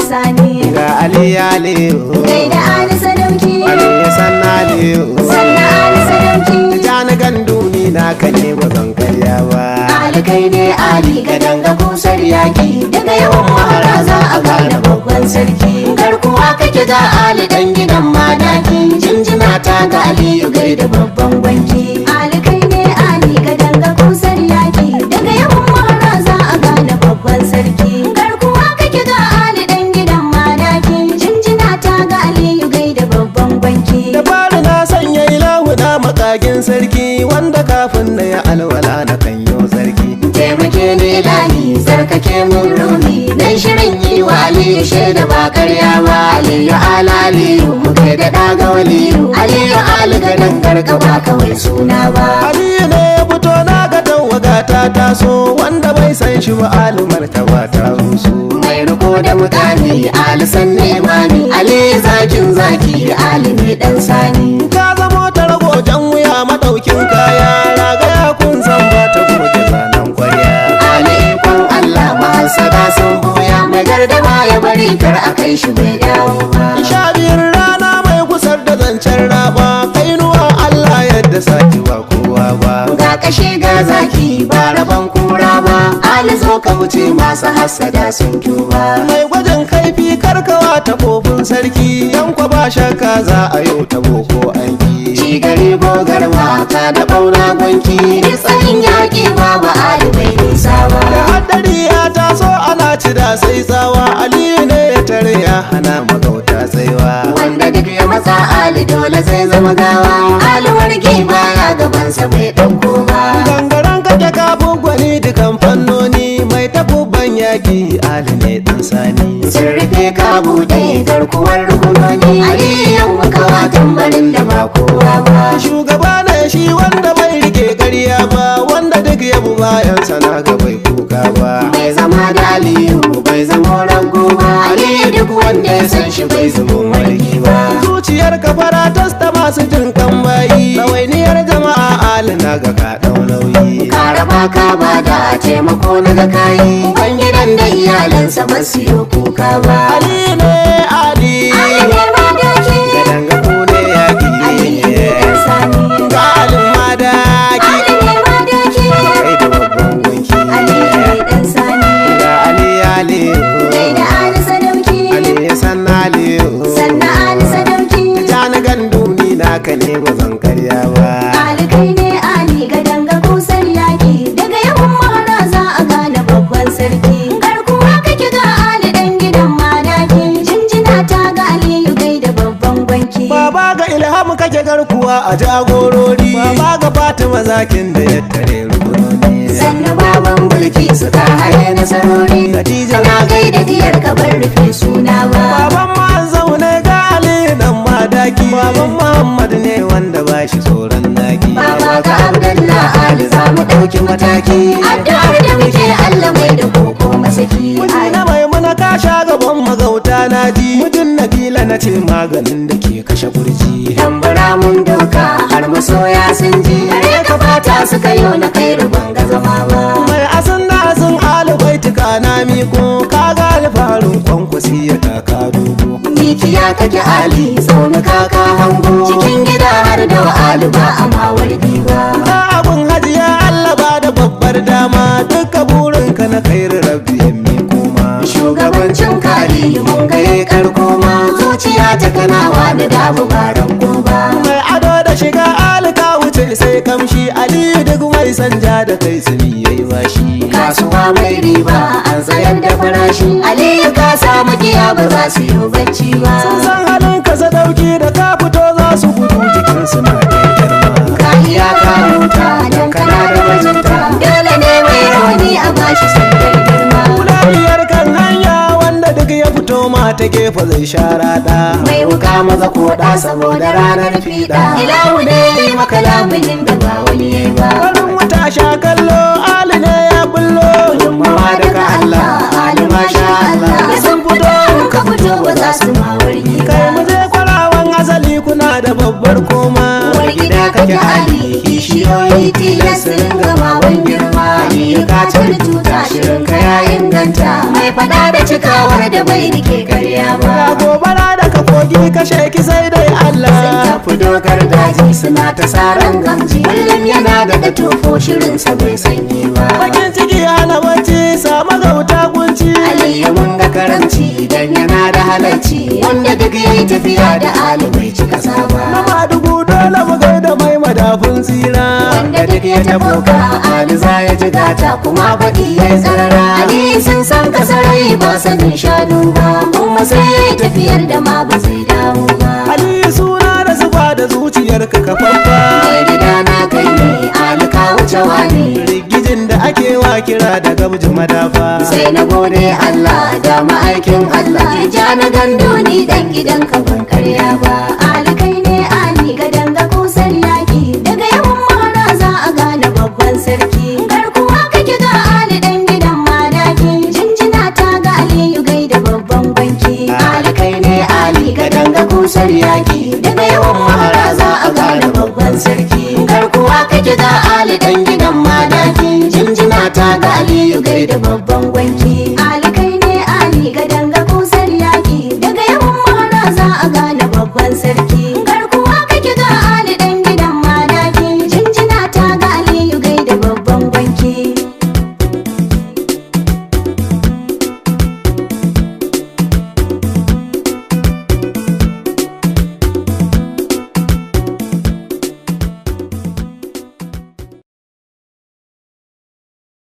sani. Ga Ali Aliyu. Gaida Ali Sadauki. Ali sanna Aliyu. Sannan Ali Sadauki. Tijjani ganduni naka ne, ba zan karya ba. Ali kai ne Ali ga danga kusar yaki, daga yawan mahara za a gane babban sarki. Garkuwa kake ga Ali dan gidan madaki, jinjina ta ga Aliyu, gaida babban gwanki. Ali kai ne Ali ga danga kusar yaki, daga yawan mahara za a gane babban sarki. Garkuwa kake ga Ali dan gidan madaki, jinjina ta ga Aliyu, gaida babban gwanki. Da fari na sanya ilahu na makagin sarki, wanda kafin na ya alwala na kan yo sarki. Taimake ni lahi, sarkake mun ruhi, dan shirin yi wa Aliyu shaida ba karya ba. Aliyu ala Aliyu, mu kai da ɗaga waliyu Aliyu Ali ganin gargaba kawai suna ba. Aliyu ne ya fito, na ga tawaga ta taso, wanda bai san shi ba alumar ta ba ta rusu. Mai riko da mukami Ali, sanne imami Ali, zakin zaki Ali ne dan sani. Ka zamo ta rago jan wuya, madaukin kaya, ragaya kun san ba ta goge zanen kwarya. Ali ikon Allah, mahasada sun buya, mai gardama ya bari, kar a kai shi bai dawo ba. 12 rana mai kusar da zancen raba, kainuwa Allah yadda saki ba kowa ba. Ga kashe ga zaki ba rabon kura ba, Ali zo ka wuce, masu hassada sun tuba. Mai gwajin kaifi karkawa ta kofin sarki, yan kwa ba shakka za a yau ta boko an ki. Ci gari gogarwa ta da bauna gwanki, duk tsayin yaƙi babu Ali bai nisa ba. Da haddari ya taso ana ci da sai tsawa, Aliyu ne ya tare ya hana magauta tsaiwa. Wanda duk ya matsa Ali dole zai zama gawa, Ali wargi baya gabansa bai ɗauko ba. Gangaren kake kafin gwani dukan fannoni, mai takubban yaki Ali ne dan sani. Sun rufe ka buɗe, garkuwar rukunoni Ali, yau muka wa tambarin da ba kowa ba. Shugaba ne shi wanda bai rike ƙarya ba, wanda duk ya bu bayan sana ga bai kuka ba. Mai zama da Aliyu bai zama rago ba, Aliyu duk wanda ya san shi bai zama wargi ba. Zuciyar ka fara tasta masu jin kan bayi, ɗawainiyar jama'a Ali na ga ka ɗau nauyi. Ka raba ka ba da taimako na ga kayi, gidan da iyalansa ba su yi kuka ba. Ali ne Ali. Ali ne madaki. Gadanga ku ne yaki. Ali ne dan sani. Ga Alin madaki. Ali ne madaki. Kai da babban gunki. Ali ne dan sani. Ga Ali Aliyu. Gaida Ali Sadauki. Ali sanna Aliyu. Sannan Ali Sadauki. Tijjani ganduni naka ne, ba zan karya ba. Ali kai ne Ali ga danga kusar yaki, daga yawan mahara za a gane babban sarki. Garkuwa kake ga Ali dan gidan madaki, jinjina ta ga Aliyu, gaida babban gwanki. Baba ga Ilham kake, garkuwa a jagorori. Baba ga Fatima, zakin da ya tare rukunoni. Sannu baban bulki, suka hare nasarori. Khadija. Na gaida diyar ka, bar rufe suna ba. Baban ma zaune ga Ali nan madaki. Baban Muhammad ne wanda ba shi tsoron naki. Baba ga Abdullah Ali, za mu ɗauki mataki, addu'ar da muke Allah mai da koko masaki. Miji na Maimuna, ka sha gaban magauta na ji. Mijin Nabila na ce, maganin da ke kashe kurji. Tambara mun doka har masoya sun ji, kare ka fata suka yi na kai rubon ga zama ba. Mai asin da asin alubaituka na miko, ka ga alfarin kwankwasi ya taka dogo. Mikiya kake Ali, tsaunuka ka hango, cikin gida har da Ali ba a ma wargi ba. Ka abun hajiya, Allah ba da babbar dama, duka burinka na kairu rabbi ya miko ma. Shugabancin kali mun ga yayi karko ma, zuciya ta kanawa da damu ba ranko ba. Mai ado da shiga alika wuce sai kamshi, Aliyu duk mai sanja da kai sumi yayi bashi. Kasuwa mai riba an tsayar da farashi, Aliyu ka samu giya ba za su yi bacci ba. Sun san halin ka sadauki, da ka fito za su gudu, jikin suna da girma. Ka iya ka huta don kana da bajinta, dole ne mai rauni a bashi sandar girma. Kulaliyar kan hanya, wanda duk ya fito ma ta gefe zai sha rada. Mai wuka maza koda saboda ranar fiɗa, ilahu ne ya yi maka lamunin da ba wani ya yi ba. Farin wata sha kallo, Ali ne ya bullo. Gudunmawa daga Allah, Ali masha Allah, da sun fito ka fito ba za su ma wargi ba. Kai mu je kwarawan asali, kuna da babbar koma. Uwar gida kake Ali, kishiyoyi tilas su ringa mawan girma. Aliyu ka cire tuta, shirin ka ya inganta. cancanta. Mai fada da cikawar da bai rike karya Ga ba. gobara daga kogi kashe ki sai dai Sun Allah. tafi dokar daji suna ta saran gamji. Kullum yana da da tofo shirinsa bai sanyi ba. Bakin ciki hana bacci sama gauta kunci. Aliyu mun ga karanci idan yana da halarci. Wanda duk yayi tafiya da Ali bai ci kasa Na ba. Madugu dole mu gaida mai madafun tsira. Wanda duk ya tabo ka Ali za ya ji gata kuma baɗi ya tsarara. Ali sun san kasarai ba sanin shanu ba. Kuma sai ya yi tafiyar da ma ba zai dawo ba. Aliyu suna da zuba da zuciyarka kafaffa. Mai gida na kai ne Ali ka wuce wani. Rigijin da ake wa kira da gabji madafa. Sai na gode Allah da ma'aikin Allah. Ja na gando ni dan gidan ka ban karya ba. Ali kai ne Ali ga danga kusan yaki. Daga yawan mahara za a gane babban sarki. Garkuwa kake ga Ali dan gidan madaki. Jinjina ta ga Aliyu gaida babban banki. Ali kai ne Ali ga danga kusar yaki. Daga yawan mahara za a gane babban sarki. Garkuwa kake ga Ali dan gidan madaki. Jinjina ta ga Aliyu gaida babban gwanki. Ali